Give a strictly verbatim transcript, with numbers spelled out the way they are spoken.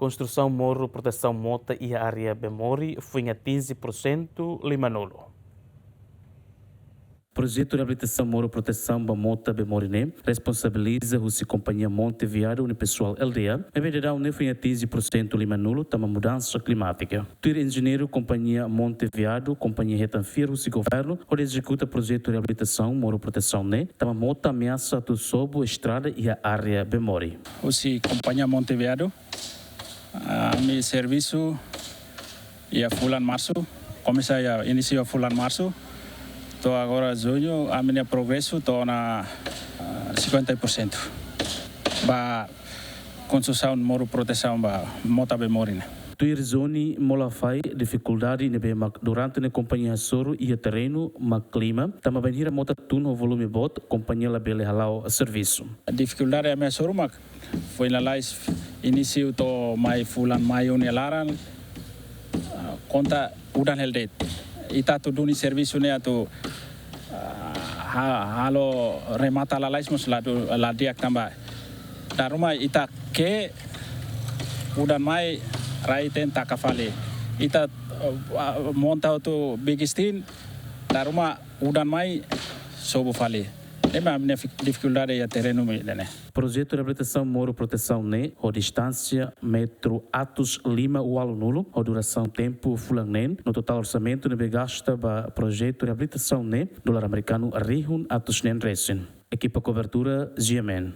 Konstrusaun moru protesaun mota iha área Bemori foin atinje pursentu limanulu. Projetu reabilitasaun moru protesaun ba mota Bemori ne'e responsabiliza husi Kompañia Monte Viado Unipessoal L D A, ne'ebé daudaun ne'e foin atinje pursentu limanulu tanba mudansa klimátika. Tuir enjeñeiru Kompañia Monte Viado, kompañia hetan fiar husi governu hodi ezekuta projetu reabilitasaun moru protesaun ne'e, tanba mota ameasa atu sobu estrada iha área Bemori. Husi Kompañia Monte Viado, ami servisu iha fulan Marsu, komesa iha inísiu fulan Marsu, to'o agora Juñu, ami-nia progresu to'o ona, ah, cinquenta por cento. Ba konstrusaun moru protesaun ba mota Bemori ne'e. Tuir Johnny Molafai, difikuldade ne'ebé mak durante ne'e kompañia hasoru iha terrenu mak klima, tanba bainhira mota tun ho volume boot, kompañia labele hala'o servisu. Difikuldade ami hasoru mak foin lalais inísiu to'o mai fulan Maiu nia laran, ah, konta udan hela de'it. Ita atu duni servisu ne'e atu, ah, ha-, halo remata lalais mós la du-, la di'ak tanba dala ruma ita ke'e udan mai rai-teen taka fali. Ita, ah, monta hotu bigistin, dala ruma udan mai sobu fali. Ne'e mak ami-nia fik-, difikuldade iha terrenu ida-ne'e. Projetu reabilitasaun moru protesaun ne'e ho distánsia metru atus lima ualunulu, ho durasaun tempu fulan neen, no totál orsamentu ne'ebé gasta ba projetu reabilitasaun ne'e dolar amerikanu rihun atus neen resin. Ekipa kobertura, G M N.